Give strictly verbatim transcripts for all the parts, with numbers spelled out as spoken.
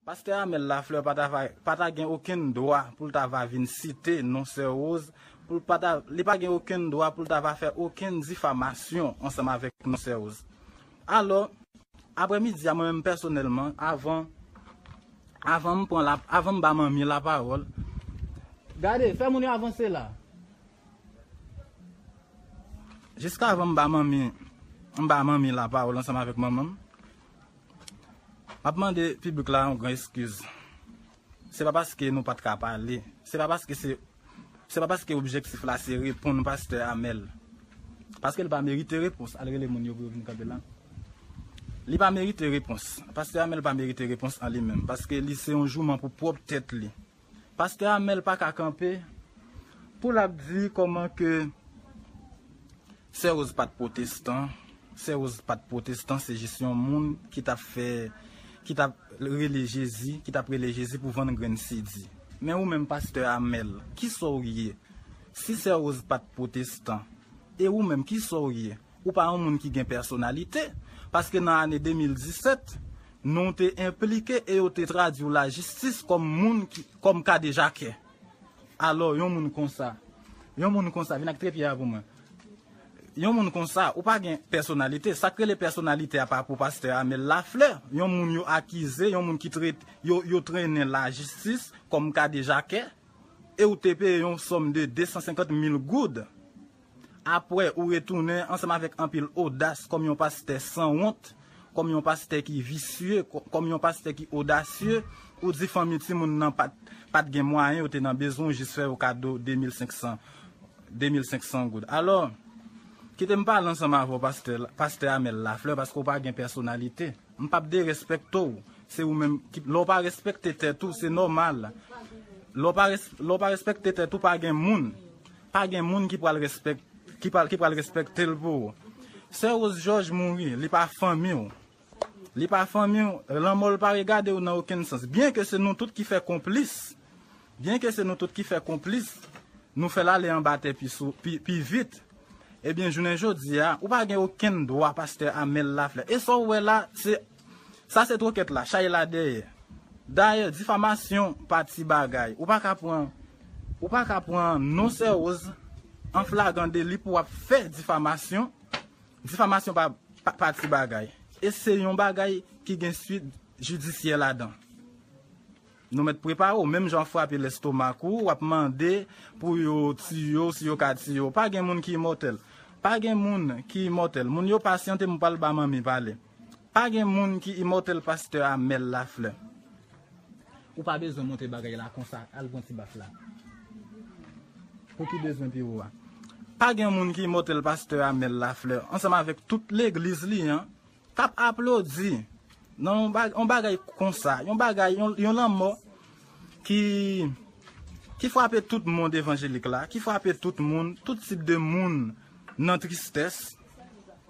Pastè Amel Lafleur pa ta va, pa ta gen okenn dwa pou l ta va vin site non Sè Rose, pou l pa ta, li pa gen okenn dwa pou l ta va fè okenn difamasyon ansanm avèk non Sè Rose. Alò, aprèmidi a, mwen menm pèsonèlman, avan, avan m pran la, avan m ba manmi lapawòl, gade, fè moun yo avanse la. Jiskavan m ba manmi, m ba manmi lapawòl ansanm avèk manman m, m ap mande piblik la yon gran eskiz. Se pa paske nou pa t ka pale. Se pa paske se, se pa paske objektif la se reponn pastè Amel. Paske l pa merite repons, al rele moun yo pou yo vin kanpe la. Li pa merite repons. Pastè Amel pa merite repons an li menm, paske li se yon jouman pou pwòp tèt li. Pastè Amel pa ka kanpe pou l ap di kòman ke Sè Rose pa t pwotestan. Sè Rose pa t pwotestan, se jis yon moun ki t ap fè, ki t ap rele Jezi, ki t ap rele Jezi pou vann grenn sidi. Men ou menm, pastè Amel, kisa w ye? Si Sè Rose pa t pwotestan, e ou menm, kisa w ye? Ou pa yon moun ki gen pèsonalite, paske nan ane de mil disèt, non w te enplike e yo te tradui w lajistis kòm moun ki, kòm kadejakè. Alò, yon moun konsa, yon moun konsa, vin ak trepye a pou mwen. Yon moun konsa, ou pa gen pèsonalite. Sa k rele pèsonalite a pa pou pastè Amel Lafleur, yon moun yo akize, yon moun ki tret, yo, yo trennen lajistis kòm kadejakè, e ou te peye yon sòm de de san senkant mil goud. Apre, ou retounen ansanm avèk anpil odas kòm yon pastè sanwont, kòm yon pastè ki visye, kò-, kòm yon pastè ki odasye, ou di fanmi timoun nan pa t, pa t gen mwayen, yo te nan bezwen, ou jis fè yo kado de mil senk san, de mil senk san goud. Alò, kite m pale ansanm avè w, pastè, pastè Amel Lafleur, paske w pa gen pèsonalite. M p ap derespekte w. Se ou menm ki, lè w pa respekte tèt ou, se nòmal. Lè w pa res-, lè w pa respekte tèt ou, pa gen moun. Pa gen moun ki pral respèk-, ki pral, ki pral respekte l pou ou. Sè Rose Georges mouri, li pa fanmi w. Li pa fanmi w, lanmò l pa regade w nan okenn sans. Byenke se nou tout ki fè konplis, byenke se nou tout ki fè konplis, nou fè l ale anba tè pi sou, pi, pi vit. Ebyen, jounen jodi a, ou pa gen okenn dwa, pastè Amel Lafleur. E sa w wè la, se, sa se twokèt la, chay la dèyè. Dayè, difamasyon pa ti bagay. Ou pa ka pran, ou pa ka pran non Sè Rose an flagran deli pou w ap fè difamasyon. Difamasyon pa, pa, pa ti bagay. E se yon bagay ki gen swit jidisyè ladan. Nou mèt prepare w, menm jan w ap frape lestomak ou, w ap mande pou yo tiye w, si yo ka tiye w. Pa gen moun ki imòtèl. Pa gen moun ki imòtèl. Moun yo pasyante, m pral ba manmi pale. Pa gen moun ki imòtèl, pastè Amel Lafleur. Ou pa bezwen monte bagay la konsa, al pran ti baf la. Pou ki bezwen pi wo a? Pa gen moun ki imòtèl, pastè Amel Lafleur, ansanm avèk tout legliz li an, k ap aplodi nan yon ba-, yon bagay konsa, yon bagay, yon, yon lanmò ki, ki frape tout mond evanjelik la, ki frape tout moun, tout tip de moun nan tristès.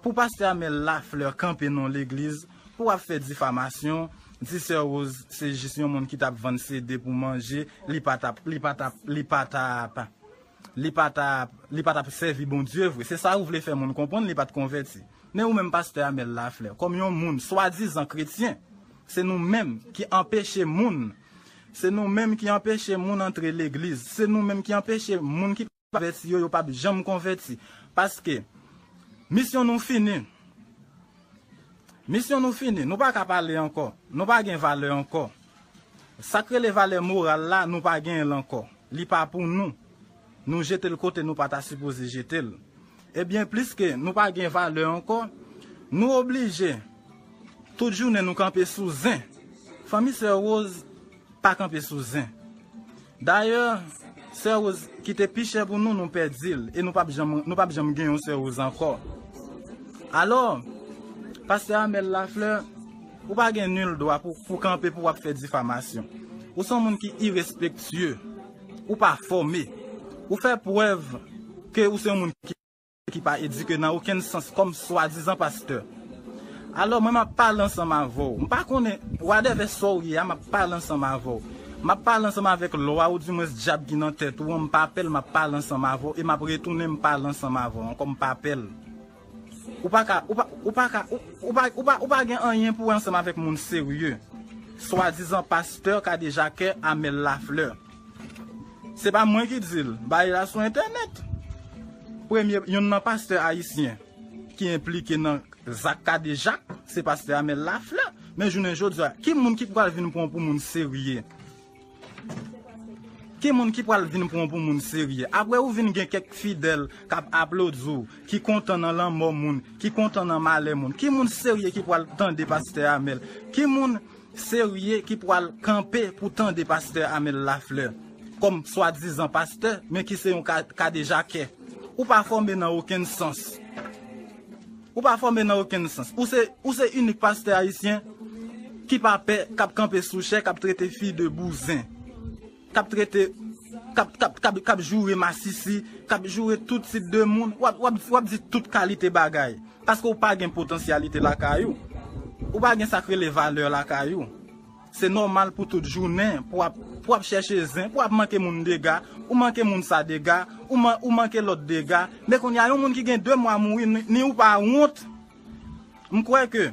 Pou pastè Amel Lafleur kanpe nan legliz, pou ap fè difamasyon, di Sè Rose se jis yon moun ki t ap vann C D pou manje, li pa t ap, li pa t ap, li pa t ap, li pa t ap, li pa t ap sèvi Bondye vre. Se sa ou vle fè moun konprann, li pa t konvèti. Men ou menm, pastè Amel Lafleur, kòm yon moun swadizan kretyen, se nou menm ki anpeche moun, se nou menm ki anpeche moun antre legliz, se nou menm ki anpeche moun ki konvèti yo, yo p ap janm konvèti. Paske misyon nou fini. Misyon nou fini. Nou pa ka pale ankò. Nou pa gen valè ankò. Sa k rele valè moral la, nou pa genyen l ankò. Li pa pou nou. Nou jete l kote nou pa ta sipoze jete l. Ebyen, pliske nou pa gen valè ankò, nou oblije tout jounen nou kanpe sou zen. Fanmi Sè Rose pa kanpe sou zen. Dayè, Sè Rose ki te pi chè pou nou, nou pèdi l, e nou p ap janm, nou p ap janm gen yon Sè Rose ankò. Alò, pastè Amel Lafleur, ou pa gen nil dwa pou, pou kanpe pou w ap fè difamasyon. Ou se yon moun ki irespektye. Ou pa fòme. Ou fè prèv ke ou se yon moun ki ki pa edike nan okenn sans kòm swadizan pastè. Alò, mwen, m ap pale ansanm avè w. M pa konnen, wadèvè sa w ye a, m ap pale ansanm avè w. M ap pale ansanm avèk lwa, oudimwens dyab ki nan tèt ou an, m pa pè l, m ap pale ansanm avè w, e m ap retounen, m pale ansanm avè w ankò, m pa pè l. Ou pa ka, ou pa, ou pa ka, ou, ou pa, ou pa, ou pa gen anyen pou wè ansanm avèk moun serye. swadizan pastè kadejakè Amel Lafleur. Se pa mwen ki di l, bagay la sou entènèt. Premye, youn nan pastè ayisyen ki enplike nan zak kadejak, se pastè Amel Lafleur. Men jounen jodi a, ki moun ki pral vin pran w pou moun serye? Ki moun ki pral vin pran w pou moun serye? Apre ou vin gen kèk fidèl k ap aplodi w, ki kontan nan lanmò moun, ki kontan nan malè moun. Ki moun serye ki pral tande pastè Amel? Ki moun serye ki pral kanpe pou tande pastè Amel Lafleur kòm swadizan pastè, men ki se yon ka-, kadejakè? Ou pa fòme nan okenn sans. Ou pa fòme nan okenn sans. Ou se, ou se inik pastè ayisyen ki pa pè, k ap kanpe sou chè, k ap trete fi de bouzen, k ap trete, k ap, k ap, k ap, k ap joure masisi, k ap joure tout tit de moun. W ap, w ap, w ap di tout kalite bagay. Paske ou pa gen potansyalite lakay ou. Ou pa gen sa k rele valè lakay ou. Se nòmal pou tout jounen, pou w ap, pou w ap chèche zen, pou w ap manke moun dega, ou manke moun sa dega, ou man-, ou manke lòt dega. Men kounye a, yon moun ki gen de mwa mouri, ni, ni ou pa wont. M kwè ke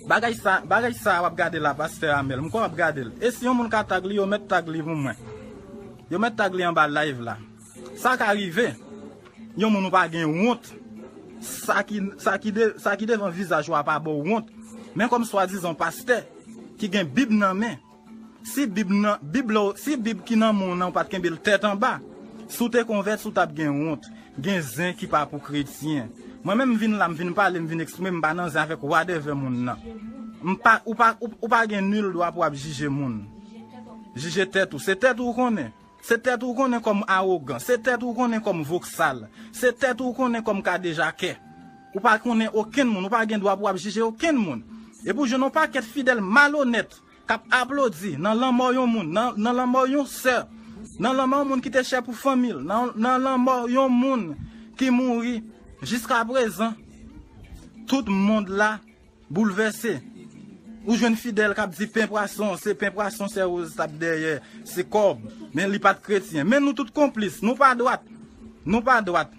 bagay sa, bagay sa w ap gade la, pastè Amel, m kwè w ap gade l. E si yon moun ka tag li, yo mèt tag li pou mwen. Yo mèt tag li anba live la. Sa ka rive. Yon moun ou pa gen wont. Sa ki, sa ki de-, sa ki devan vizaj ou a pa ba w wont. Men kòm swadizan pastè ki gen Bib nan men, si Bib nan, Bib la, si Bib ki nan men w nan ou pa t kenbe l tèt anba, si w te konvèti, ou t ap gen wont. Gen zen ki pa pou kretyen. Mwen menm m vin la, m vin pale, m vin eksprime, m pa nan zen avèk whatever moun nan. M pa, ou pa, ou, ou pa gen nil dwa pou w ap jije moun. Jije tèt ou. Se tèt ou ou konnen. Se tèt ou konnen kòm awogan, se tèt ou konnen kòm voksal, se tèt ou konnen kòm kadejakè. Ou pa konnen okenn moun, ou pa gen dwa pou w ap jije okenn moun. Epi w jwenn yon pakèt fidèl malonèt k ap aplodi nan lanmò yon moun, nan, nan lanmò yon sè, nan lanmò yon moun ki te chè pou fanmi l, nan, nan lanmò yon moun ki mouri. Jiska prezan, tout mond la boulvèse. Ou jwenn fidèl k ap di pen pwason, se pen pwason Sè Rose t ap dèyè, se kòb, men li pa t kretyen. Men nou tout konplis, nou pa dwat. Nou pa dwat.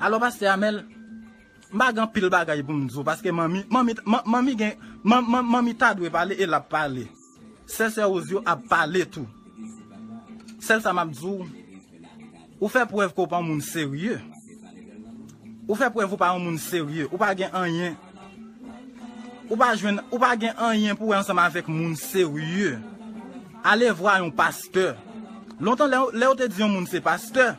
Alò, pastè Amel, m pa gen anpil bagay pou m di w, paske manmi, manmi, man-, manmi gen, man-, man-, manmi ta dwe pale e l ap pale. Sè, Sè Rose yo ap pale tou. Sèl sa m ap di w, ou fè prèv ke w pa yon moun serye. Ou fè prèv ou pa yon moun serye. Ou pa gen anyen. Ou pa jwenn, ou pa gen anyen pou wè ansanm avèk moun serye. Ale vwa yon pastè. Lontan, lè, lè yo te di yon moun se pastè,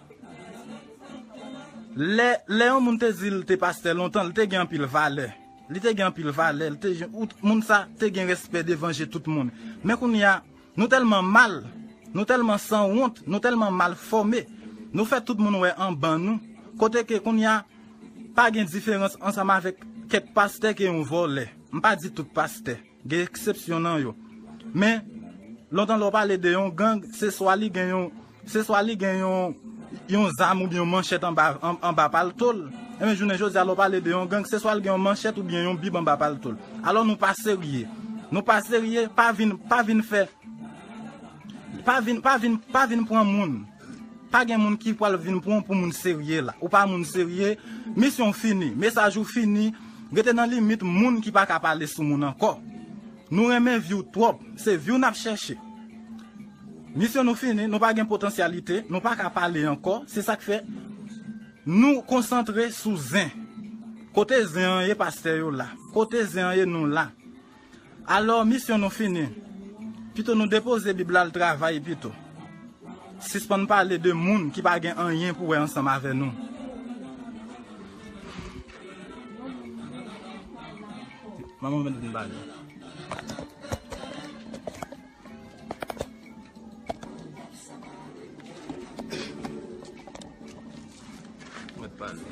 lè, lè yon moun te di l te pastè lontan, li te gen anpil valè. Li te gen anpil valè. Li te gen, ou, moun sa te gen respè devan je tout moun. Men kounye a, nou tèlman mal, nou tèlman sanwont, nou tèlman mal fòme, nou fè tout moun wè anban nou. Kote ke kounye a, pa gen diferans ansanm avèk kèk pastè ke yon vòlè. M pa di tout pastè. Gen eksepsyon nan yo. Men, lontan lè w pale de yon gang, se swa li gen yon, se swa li gen yon, yon zam oubyen yon manchèt anba, an-, anba palto l. Enben, jounen jodi a, lè w pale de yon gang, se swa l gen yon manchèt oubyen yon bib anba palto l. Alò, nou pa serye. Nou pa serye, pa vin, pa vin fè, pa vin, pa vin, pa vin pran moun. Pa gen moun ki pral vin pran w pou moun serye la. Ou pa moun serye, misyon w fini, mesaj ou fini, rete nan limit moun ki pa ka pale sou moun ankò. Nou renmen vi w twòp, se vi w n ap chèche. Misyon nou fini, nou pa gen potansyalite, nou pa ka pale ankò, se sa k fè nou konsantre sou zen. Kote zen an ye, pastè yo la. Kote zen an ye, nou la. Alò, misyon nou fini. Pito nou depoze Bib la al travay pito. Sispann pale de moun ki pa gen anyen pou wè ansanm avè nou. Manman mwen vin pale. Mwen pale.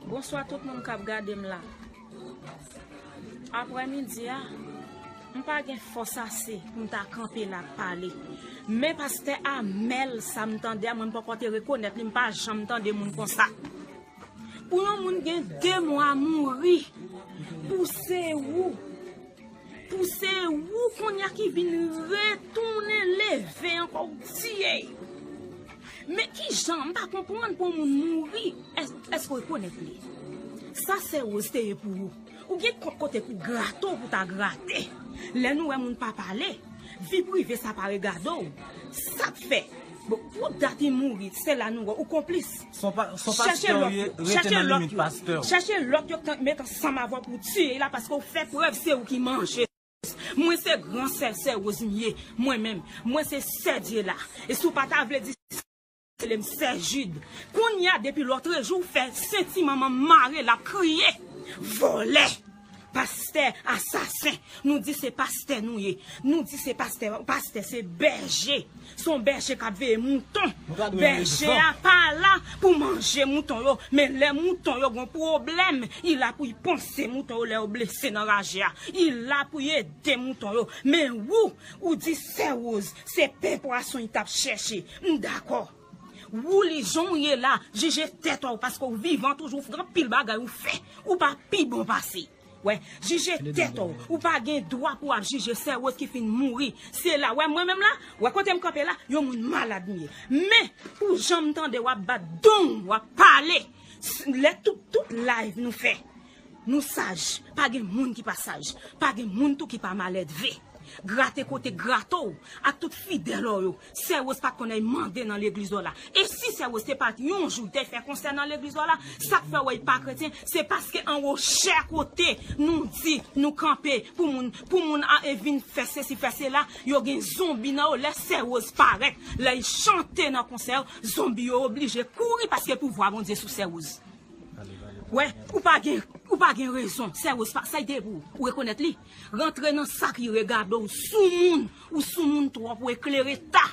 Bonswa tout moun k ap gade m la. Aprèmidi a, m pa gen fòs ase pou m ta kanpe la ap pale. Men pastè Amèl, sa m tande a, mwen m poko te rekonèt li, m pa janm tande moun konsa. Pou yon moun gen de mwa mouri, pou se ou, pou se ou kounye a ki vin retounen leve ankò, ou tiye. Men kijan, m pa konprann pou yon moun mouri, èske w rekonèt li? Sa Sè Woz te ye pou ou. Ou gen kont kote pou grate w, pou ta grate. Lè nou wè moun pa pale, vi prive sa pa regade w. Sa k fè? Bon, pou dat li mouri, se la nou wè ou konplis. Son pa, son pastè ou ye, rete nan limit pastè ou. Chèche lòt yo k met ansanm avè w pou tiye la, paske w fè prèv se ou ki manje. Mwen se gran sè, sè Rose m ye, mwen menm. Mwen se sè Dye la. E si w pa ta vle di, rele m sè Jid. Kounye a, depi lòtrejou, w fè senti manman m mare, l ap kriye. Vòlè! Pastè asasen! Nou di se pastè nou ye. Nou di se pastè. Pastè se bèje. Se yon bèje k ap veye mouton. Bèje a pa la pou manje mouton yo. Men lè mouton yo gon pwoblèm, li la pou l panse mouton yo lè yo blese nan raje a. Li la pou l ede mouton yo. Men ou, ou di sè Rose, se pen pwason li t ap chèche. M dakò. Ou li jan w ye la, jije tèt ou, paske w vivan toujou, w gen anpil bagay ou fè. Ou pa pi bon pase. Wè, jije tèt ou. Ou pa gen dwa pou w ap jije sè Rose ki fin mouri. Se la, wè mwen menm la, wè kote m kanpe la, yon moun malad m ye. Men, pou jan m tande w ap bat dong, w ap pale, s- lè tout, tout live nou fè, nou saj. Pa gen moun ki pa saj. Pa gen moun tou ki pa maledve. Grate kote grate w ak tout fidèl ou yo. Sè Rose pa t konn al mande nan legliz ou la. E si sè Rose te pa t yon jou te fè konsè nan legliz ou la, sa k fè w wè l pa kretyen, se paske anwo chè kote nou di nou kanpe pou moun, pou moun a, e vin fè sesi, fè sela, yo gen zonbi nan yo. Lè sè Rose parèt, lè l chante nan konsè yo, zonbi yo oblije kouri paske pouvwa Bondye sou sè Rose. Wè, ou pa gen, ou pa gen rezon. Sè Rose pa, sa l te pou ou rekonèt li. Rantre nan sa ki regade w, soumoun, ou soumoun twòp, ou eklere ta.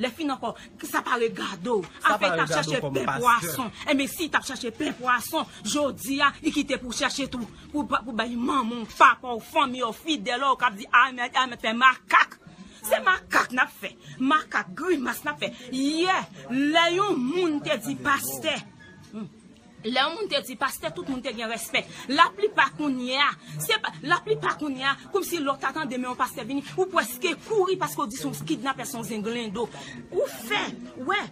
Lè fin ankò, sa pa regade w. Afè l t ap chèche pen pwason. Enben, si l t ap chèche pen pwason, jodi a, li kite pou chèche tou, pou, pou bay manman w, papa w, fanmi w, fidèl ou k ap di, a, mèt, a, mèt fè makak. Se makak n ap fè. Makak, grimas n ap fè. Yè, lè yon moun te di pastè, hmm, lè yon moun te di pastè, tout moun te gen respè. Laplipa kounye a, se pa, laplipa kounye a, kòmsi lè w ta tande men yon pastè vini, ou prèske kouri paske w di se yon kidnapè, se yon zenglendo. Ou fè, wè,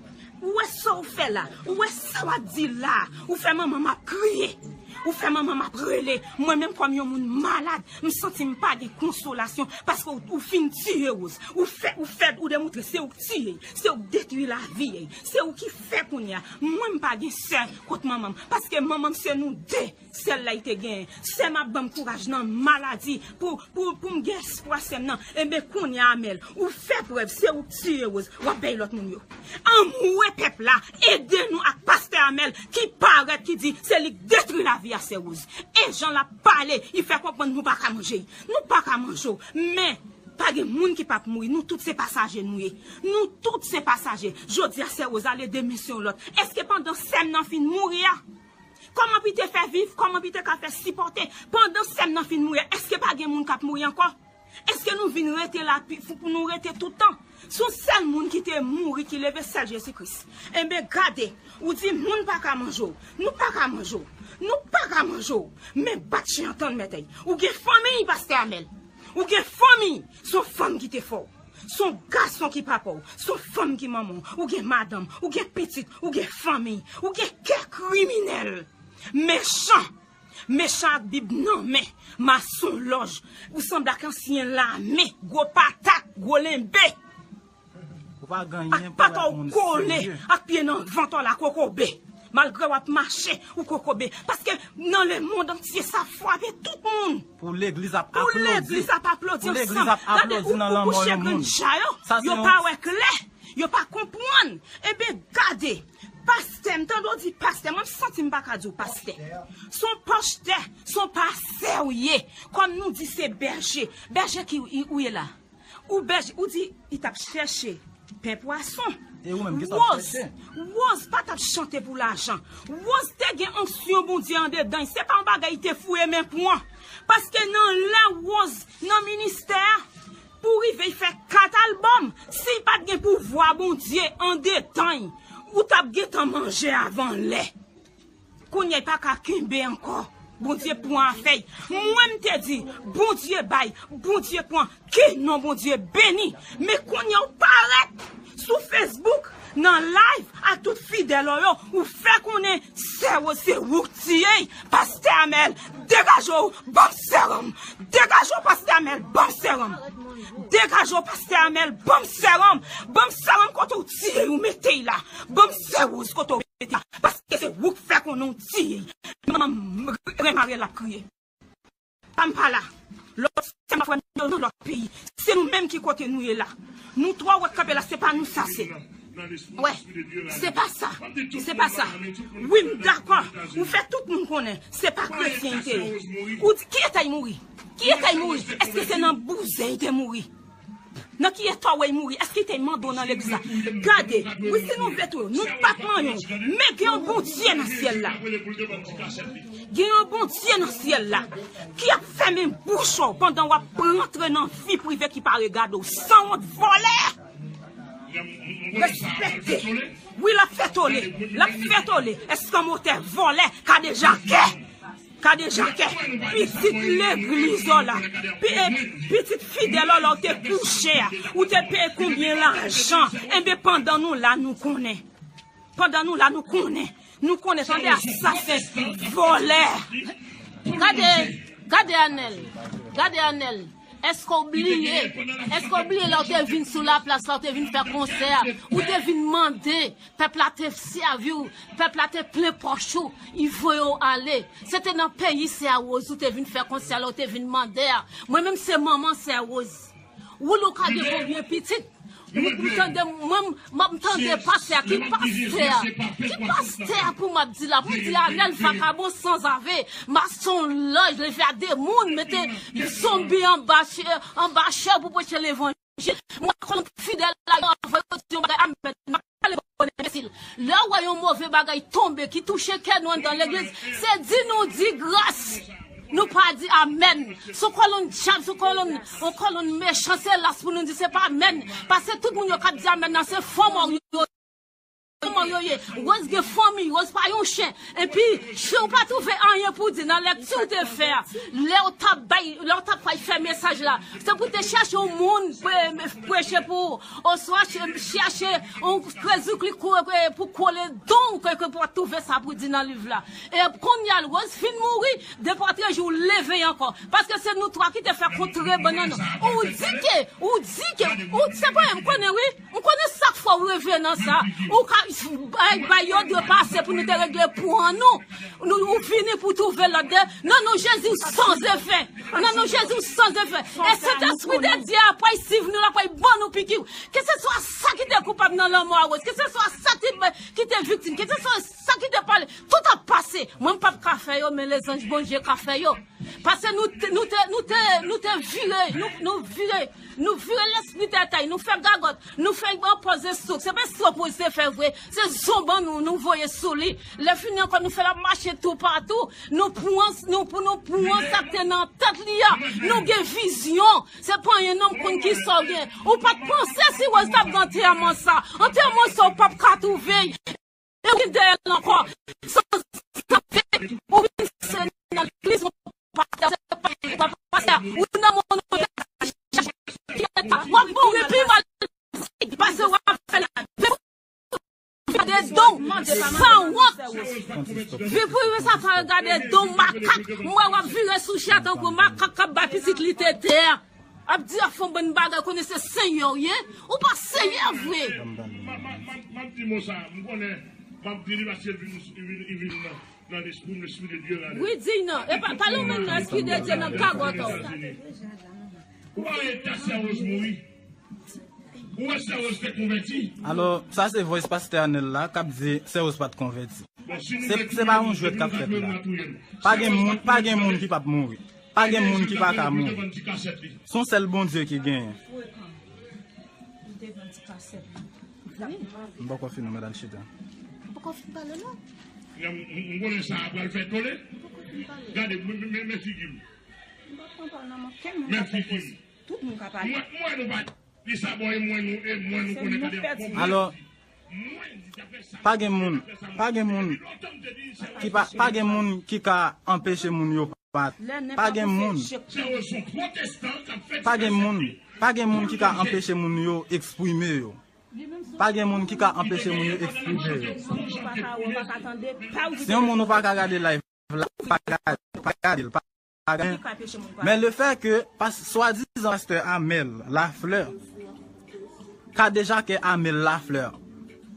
ou wè sa w fè la, ou wè sa w ap di la, ou fè manman m ap kriye, ou fè manman m ap rele. Mwen menm kòm yon moun malad, m santi m pa gen konsolasyon, paske w, ou fin tiye Rose. Ou fè, ou fè, ou demontre se ou k tiye, se ou k detwi lavi, se ou ki fè kounye a. Mwen m pa gen sè kot manman m, paske manman m se nou de sèl la li te genyen. Sè m ap ban m kouraj nan maladi pou, pou, pou m gen espwa sè m nan. Enben kounye a Amèl, ou fè prèv, se ou k tiye Rose, w ap bay lòt moun yo. Anmwe pèp la, ede nou ak pastè Amèl ki parèt, ki di se li k detwi lavi a sè Rose. E jan l ap pale, li fè konprann nou pa ka manje. Nou pa ka manje w, men pa gen moun ki p ap mouri. Nou tout se pasaje nou ye. Nou tout se pasaje. Jodi a sè Rose ale, demen se yon lòt. Èske pandan sè m nan fin mouri a, kòman pou l te fè viv, kòman pou l te ka fè sipòte? Pandan sè m nan fin mouri a, èske pa gen moun k ap mouri ankò? Èske nou vin rete la pi- pou pou nou rete tout tan? Se yon sèl moun ki te mouri, ki leve, sèl Jezi Kris. Enben gade, ou di moun pa ka manje w. Nou pa ka manje w. Nou pa ka manje w. Men bat chen an tann mèt èy. Ou gen fanmi, pastè Amèl. Ou gen fanmi. Se yon fanm ki te fè w. Se yon gason ki papa w. Se yon fanm ki manman w. Ou gen madanm. Ou gen pitit. Ou gen fanmi. Ou gen kè kriminèl. Mechan. Mechan ak bib nan men, masonlòj. Ou sanble ak ansyen lame, gwo patat, gwo lenbe. Ou pa gen anyen pou wè moun serye. Ak pata w kole, ak pye nan vant w la kokobe. Malgre w ap mache, ou kokobe. Paske nan lemonn antye sa frape tout moun. Pou legliz ap aplodi. Pou legliz ap aplodi ansanm. Gade, ou, ou, ou chagren dja yo. Yo pa wè klè. Yo pa konprann. Enben, gade. Pastè, m tande w di pastè. Mwen, m santi m pa ka di w pastè. Se yon pastè, se yon pastè w ye. Kòm nou di se bèje. Bèje ki ou, ou ye la? Ou bèje, ou di, li t ap chèche pen pwason. E ou menm, kisa w ap chèche? Rose, Rose pa t ap chante pou lajan. Rose te gen onksyon Bondye andedan l. Se pa yon bagay li te fouye men pran. Paske nan lè Rose nan ministè a, pou rive fè kat albòm, si l pa t gen pouvwa Bondye andedan l, ou t ap gentan manje avan lè. Kounye a, l pa ka kenbe ankò. Bondye pran afè l. Mwen, m te di, Bondye bay, Bondye pran, ke non Bondye beni. Men kounye a, ou parèt sou Facebook, nan live ak tout fidèl ou yo, ou fè konnen Sè Rose se ou k tiye l. Pastè Amèl, degaje w, ban m sèranm. Degaje w, Pastè Amèl, ban m sèranm. Degaje w, Pastè Amèl, ban m sèranm. Ban m sèranm kote w tiye l, ou mete l la. Ban m Sè Rose kote w mete l la. Paske se ou k fè konnen w tiye l. Manman m, Renmare l ap kriye. Pa m pa la. Lòt sè m, frè m yo nan lòt peyi. Se nou menm ki kote nou ye la. Nou twò wòt kanpe la, se pa nou sa se. Wè, se pa sa. Se pa sa. Wi, m dakò. Ou fè tout moun konnen se pa kretyen l te ye. Ou di, ki eta l mouri? Ki eta l mouri? Èske se nan bouzen l te mouri? Nan ki eta w wè l mouri? Èske l te mande w nan legliz la? Gade, wi, si nou vle tou, nou p ap manyen w. Men gen yon Bondye nan syèl la. Gen yon Bondye nan syèl la ki ap fèmen bouch ou pandan w ap rantre nan vi prive ki pa regade w. Sanwont, vòlè! Respekte! Wi, l ap fè tole. L ap fè tole. Eskanmotè, vòlè, kadejakè! Kadejakè, pitit legliz ou la, pi- e, pitit fidèl ou la, ou te kouche a, ou te peye konbyen lajan? Enben, pandan nou la, nou konnen. Pandan nou la, nou konnen. Nou konnen, tande, asasen, vòlè. Gade, gade Anèl. Gade Anèl. Èske w bliye? Èske w bliye lè w te vin sou laplas la, w te vin fè konsè a, ou te vin mande, pèp la te sèvi w, pèp la te plen pòch ou, li voye w ale. Se te nan peyi Sè Rose ou te vin fè konsè a, lè w te vin mande a. Mwen menm se manman Sè Rose. Woulou ka gen konbyen pitit? Ou, ou tande, mwen, m ap tande pastè a, ki pastè a? Ki pastè a pou m ap di la? Pou m di Anèl vakabon sanzave, masonlòj, leve a demoun, mete zonbi anba chè, anba chè pou preche levanjil. Mwen konn fidèl la, yo anvoye yo di yon bagay, amèn. M ap pale bon enbesil. Lè w wè yon move bagay tonbe ki touche kè nou anndan legliz, se di nou di gras. Nou pa di amèn. Se yon kolonn djab, se yon kolonn, yon kolonn mechan, se las pou nou di se pa amèn. Paske tout moun yo k ap di amèn nan, se fanm yo, fanm yo ye. Rose gen fanmi, Rose pa yon chen. Epi, si w pa twouve anyen pou di nan lèkti w te fè a, lè w t ap bay, lè w t ap fè mesaj la, se pou te chèche yon moun pre- preche pou ou, oswa che- chèche yon krezikli pou kole don ke, ke pou twouve sa pou di nan liv la. E kounye a, Rose fin mouri, depi w te jou leve ankò. Paske se nou twa ki te fè kontre bannann. Ou di ke, ou di ke, ou, se pa, m konnen wi. M konnen sa k fè w reve nan sa. Ou ka bay, bay yo dwe pase pou nou te regle pran nou. Nou, ou vini pou twouve lòt de. Nan non Jezi, w san zefè. Nan non Jezi, w san zefè. E Sentespri de Dye a pral swiv nou, l ap pral ban nou piki. Keseswa sa ki te koupab nan lanmò a Rose, keseswa sa ki, ki te viktim, keseswa sa ki te pale, tout ap pase. Mwen, m p ap ka fè yo, men lezanj Bondye ka fè yo. Paske nou te, nou te, nou te, nou te vire, nou, nou vire, nou vire lespri tètay, nou fè gagòt, nou fè yon pòz estok. Se pa estok pou se fè vre, se zonban nou, nou voye sou li. Lè fini ankò, nou fè l ap mache toupatou. Nou pran, nou, pou nou pran sa k te nan tèt li a. Nou gen vizyon. Se pa anyen non, m konn ki sa w gen. Ou pa t panse si Rose t ap gen antèman sa. Antèman sa, ou p ap ka twouve l. E ou vin dèyè l ankò. San sante, ou vin se nan legliz, ou pa, ou pa pastè, ou nan moun, ou w ap mouri pi mal. Pase w ap fè la. Gade don, sanwont. Vin pou sa, gade don makak. Mwen w ap vire sou chè tankou makak k ap bay pitit li tete a. Ap di a fon bann bagay, konnen se senyè w ye. Ou pa senyè vre. M, m, m, m ap di mo sa, m konnen, m ap di li paske l vin, li vin, li vin nan, nan lespri m, lespri de Dye la. Wi, di non. E pa, pale w menm nan, lespri de Dye nan gagòt ou. Ou pa wè eta Sè Rose mouri? Ou wè Sè Rose te konvèti? Alò, sa se voice pastè Anèl la, k ap di Sè Rose pa t konvèti. Se, se pa yon jwèt k ap fèt la. Pa gen moun, pa gen moun ki p ap mouri. Pa gen moun ki pa ka mouri. Se yon sèl Bondye ki genyen. M poko fin non, madanm chita. M poko fin pale non. M, m, m konnen sa a pral fè tole. Gade, men, men, men figi m. Men figi m. Tout moun ka pale. Mwen, mwen nou pa Li sa bon, e mwen nou, e mwen nou konnen gade yon pwoblèm. Alò, pa gen moun, pa gen moun ki pa, pa gen moun ki ka anpeche moun yo pa, pa gen moun, pa gen moun, pa gen moun ki ka anpeche moun yo eksprime yo. Pa gen moun ki ka anpeche moun yo eksprime yo. Si yon moun ou pa ka gade live la, pa gade, pa gade l, pa gade. Men le fè ke pas, swadizan pastè Amel Lafleur ka dejakè Amel Lafleur,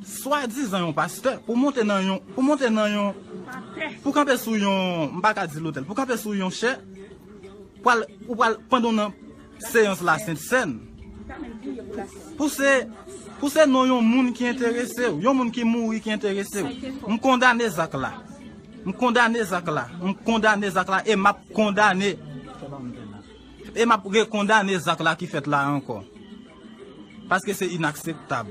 swadizan yon pastè, pou monte nan yon, pou monte nan yon, pou kanpe sou yon, m pa ka di lotèl, pou kanpe sou yon chè, pral, ou pral pandan w nan seyans la Sent Sèn. Pou se, pou se non yon moun ki enterese w, yon moun ki mouri ki enterese w. M kondane zak la. M kondane zak la. M kondane zak la e m ap kondane. E m ap rekondane zak la ki fèt la ankò. Paske se inakseptab.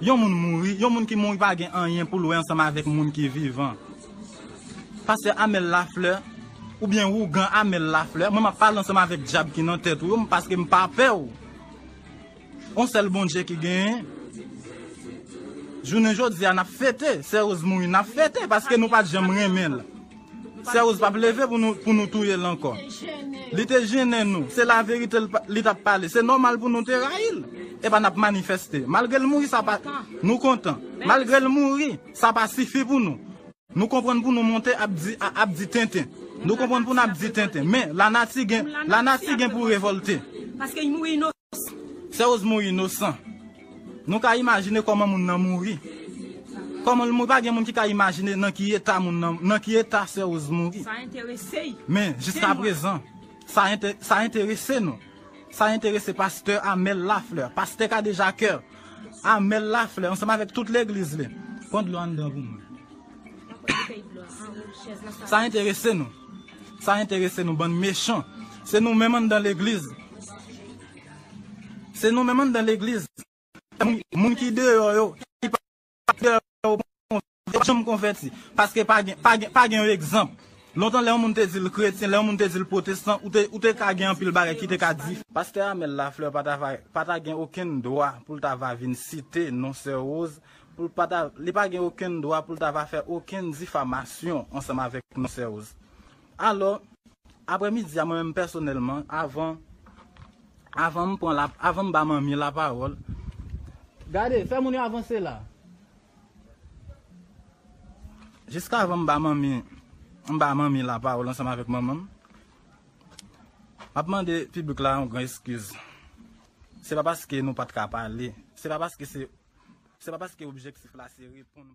Yon moun mouri, yon moun ki mouri pa gen anyen pou l wè ansanm avèk moun ki vivan. Pastè Amel Lafleur, oubyen ougan Amel Lafleur, mwen m ap pale ansanm avèk dyab ki nan tèt ou yo, paske m pa pè w. On sèl Bondye ki genyen. Jounen jodi a, n ap fete. Sè Rose mouri, n ap fete, paske nou pa t janm renmen l. Sè Rose p ap leve pou nou, pou nou touye l ankò. Li te jennen nou. Se laverite l pa, li t ap pale. Se nòmal pou nou te rayi l. Epa n ap manifeste. Malgre l mouri, sa pa, nou kontan. Malgre l mouri, sa pa sifi pou nou. Nou konprann pou nou monte ap di, a- ap di tenten. Nou konprann pou n ap di tenten. Men, lanati gen, lanati gen pou revòlte. Paske l mouri inosan. Sè Rose mouri inosan. Nou ka imajine kòman moun nan mouri. Kòman l mouri, pa gen moun ki ka imajine nan ki eta moun nan, nan ki eta Sè Rose mouri. Sa enterese y. Men, jiska prezan, sa ente- sa enterese nou. Sa enterese pastè Amel Lafleur, pastè Kadejakè, Amel Lafleur, ansanm avèk tout legliz li. Pran dlo anndan pou mwen. Sa enterese nou. Sa enterese nou, bann mechan. Se nou menm anndan legliz. Se nou menm anndan legliz. Moun, moun ki deyò yo, ki pa deyò yo, yo pa janm konvèti. Paske pa gen, pa gen, pa gen yon egzanp. Lontan, lè yon moun te di l kretyen, lè yon moun te di l pwotestan, ou te, ou te ka gen anpil bagay ki te ka di. Pastè Amel Lafleur pa ta va, pa ta gen okenn dwa pou l ta va vin site non Sè Rose, pou l pa ta, li pa gen okenn dwa pou l ta va fè okenn difamasyon ansanm avèk non Sè Rose. Alò, aprèmidi a, mwen menm pèsonèlman, avan, avan m pran la, avan m ba manmi lapawòl, gade, fè moun yo avanse la. Jiska avan m ba manmi, m ba manmi lapawòl ansanm avèk manman m, m ap mande piblik la yon gran eskiz. Se pa paske nou pa t ka pale. Se pa paske se, se pa paske objektif la se reponn.